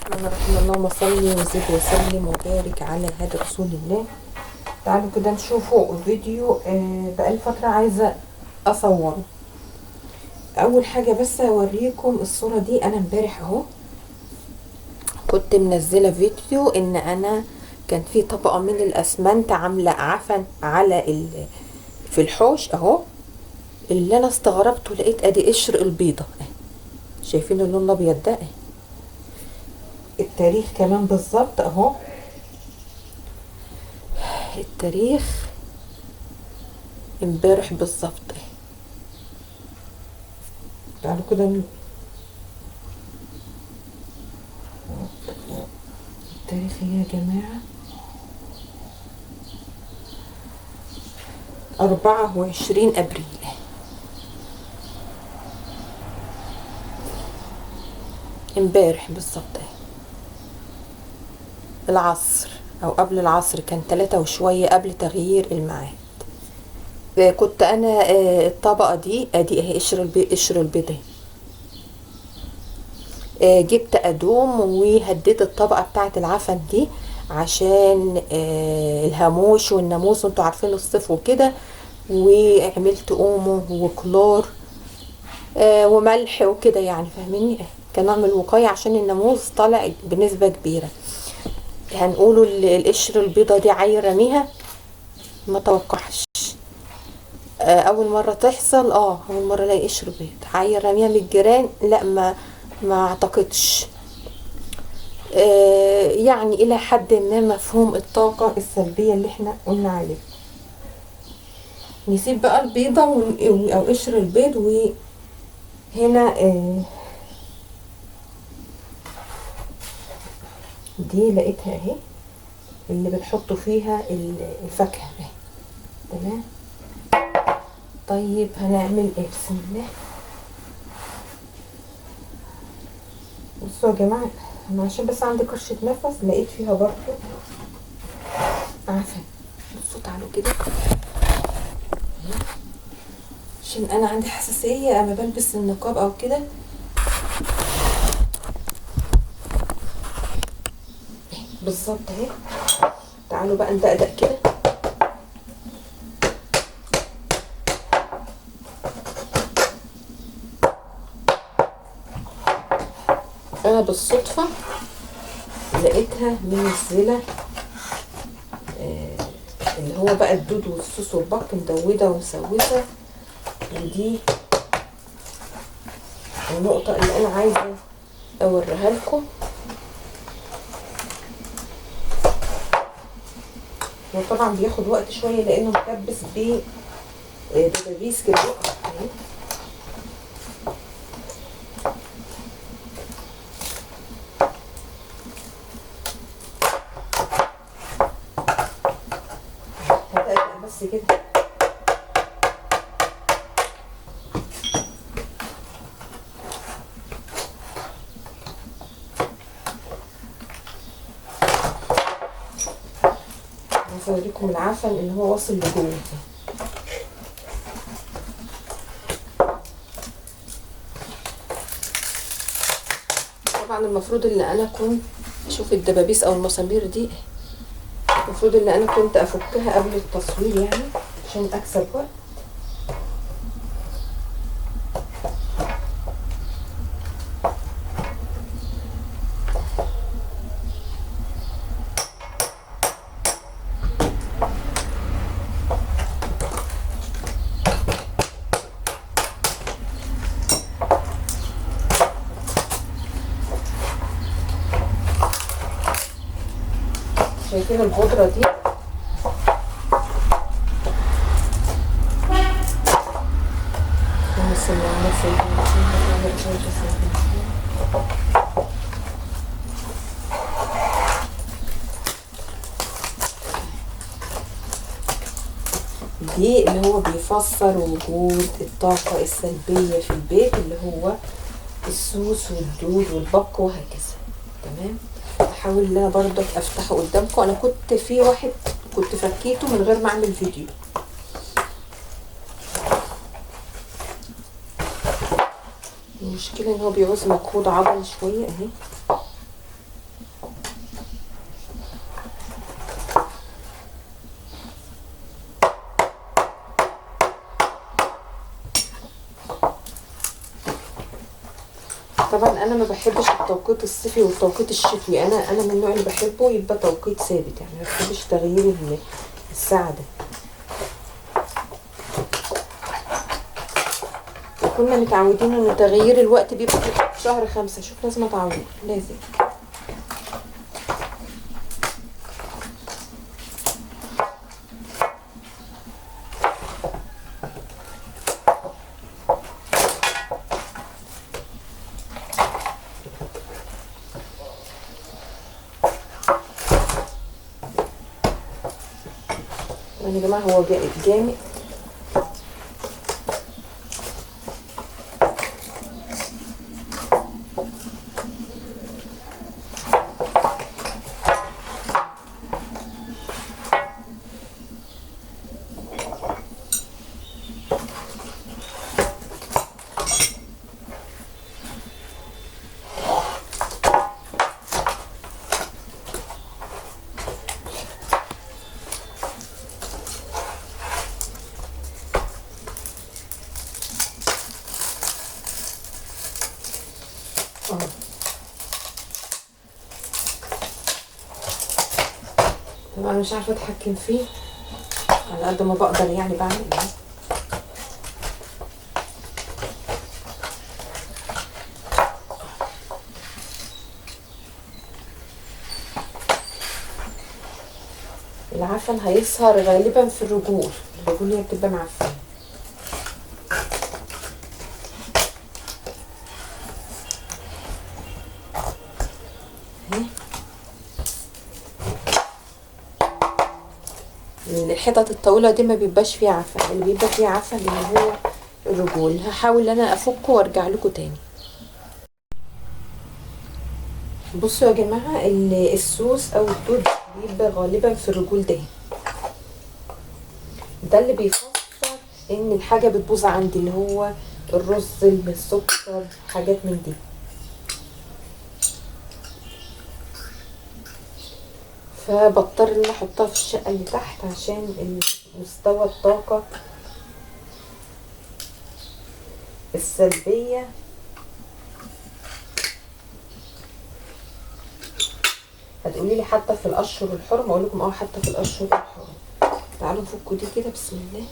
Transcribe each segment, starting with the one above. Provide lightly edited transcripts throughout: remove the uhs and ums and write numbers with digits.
الرحمن الرحيم. اللهم صل وزد وسلم وبارك على هذا رسول الله. تعالوا كده نشوفوا فيديو بقالي فترة عايزة اصوره. اول حاجة بس اوريكم الصورة دي. انا امبارح اهو كنت منزلة فيديو ان انا كان في طبقة من الاسمنت عاملة عفن على في الحوش اهو. اللي انا استغربته لقيت ادي قشر البيضة، شايفين اللون الابيض ده، التاريخ كمان بالظبط اهو، التاريخ امبارح بالظبط. تعالوا كده التاريخ يا جماعة 24 أبريل. امبارح بالظبط العصر او قبل العصر، كان 3 وشوية قبل تغيير الميعاد. كنت انا الطبقة دي ادي اهي قشر البيض اهي. جبت ادوم وهديت الطبقة بتاعت العفن دي عشان الهاموش والناموس، وانتوا عارفين الصيف وكده. وعملت اومو وكلور وملح وكده، يعني فاهميني، كنوع من الوقاية عشان الناموس طالع بنسبة كبيرة. هنقولوا القشر البيضة دي عاير رميها، ما توقعش اول مرة تحصل. اول مرة الاقي قشر بيض عاير رميها من الجيران، لا ما اعتقدش. يعني الى حد ما مفهوم الطاقة السلبية اللي احنا قلنا عليه. نسيب بقى البيضة او قشر البيض. وهنا دي لقيتها اهي اللي بنحطوا فيها الفاكهة اهي، تمام. طيب هنعمل ايه؟ بسم الله. بصوا يا جماعة، انا عشان بس عندي كرشه نفس لقيت فيها برضو عفن. بصوا تعالوا كده، عشان انا عندي حساسية اما بلبس النقاب او كده. بالظبط اهي. تعالوا بقى ندقدق كده. انا بالصدفة لقيتها منزله اللي هو بقى الدود والصوص والبق، مدوده ومسوسه. ودي النقطة اللي انا عايزه اوريها لكم. هو طبعا بياخد وقت شوية لانه مكبس ب دبابيس كده. هتقلق بس كده. عايزه اوريكم العفن اللي هو واصل لجوه. طبعا المفروض ان انا كنت اشوف الدبابيس او المسامير دي، المفروض ان انا كنت افكها قبل التصوير يعني عشان اكسب وقت. شايفين البودرة دي؟ اللهم صل على سيدنا محمد. دي اللي هو بيفسر وجود الطاقة السلبية في البيت، اللي هو السوس والدود والبق وهكذا، تمام. احاول ان انا برضك افتحه قدامكم. انا كنت في واحد كنت فكيته من غير ما اعمل فيديو. المشكلة ان هو بيعوز مجهود عضلي شوية اهي. طبعا انا ما بحبش التوقيت الصيفي والتوقيت الشتوي، انا من النوع اللي بحبه يبقى توقيت ثابت، يعني ما بحبش تغيير الساعة ده. وكنا متعودين ان تغيير الوقت بيبقى في شهر 5. شوف لازم اتعود، لازم. يا جماعة هو جامد. طبعا مش عارفه اتحكم فيه على قد ما بقدر، يعني بعمل ايه. العفن هيظهر غالبا في الرجول، الرجول هي بتبقى معفنه. الحتت الطويلة دي ما بيبقاش فيها عفن، اللي بيبقى فيها عفن اللي هو الرجول. هحاول ان انا افكه وارجع لكم تاني. بصوا يا جماعة، السوس او الدود بيبقى غالبا في الرجول ده، ده اللي بيفسر ان الحاجة بتبوظ عندي، اللي هو الرز، السكر، حاجات من دي. فبضطر ان انا احطها في الشقة اللي تحت عشان مستوى الطاقة السلبية هتقولي لي حتى في الاشهر الحرم، اقول لكم حتى في الاشهر الحرم. تعالوا نفكوا دي كده، بسم الله.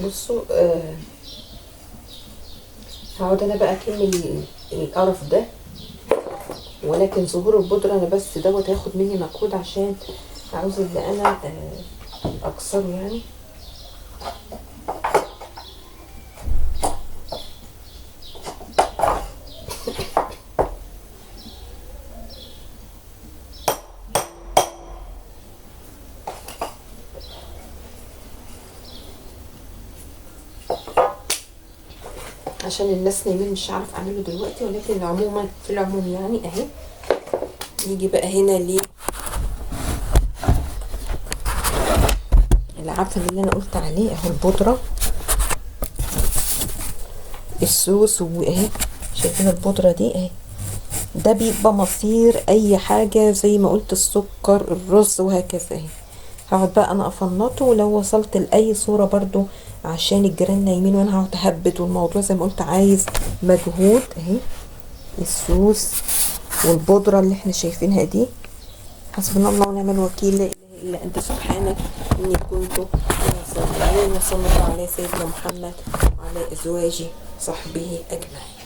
بصوا هقعد انا بقى اكمل القرف ده، ولكن ظهور البودره انا بس دوت هياخد مني مجهود عشان عاوز اللي انا اكسره يعني. عشان الناس نايمين مش عارف اعمله دلوقتي، ولكن عموما في العموم يعني اهي. نيجي بقى هنا ليه العفن اللي انا قلت عليه اهو، البودره السوس، واهي شايفين البودره دي اهي. ده بيبقى مصير اي حاجة زي ما قلت، السكر، الرز، وهكذا اهي. هقعد بقى انا افنطه، ولو وصلت لاي صوره برضو عشان الجيران نايمين وانا هقعد اهبد، والموضوع زي ما قلت عايز مجهود اهي. السوس والبودره اللي احنا شايفينها دي، حسبنا الله ونعم الوكيل، لا اله الا انت سبحانك اني كنت من الظالمين. وصلى الله على سيدنا محمد وعلى أزواجه صحبه أجمعين.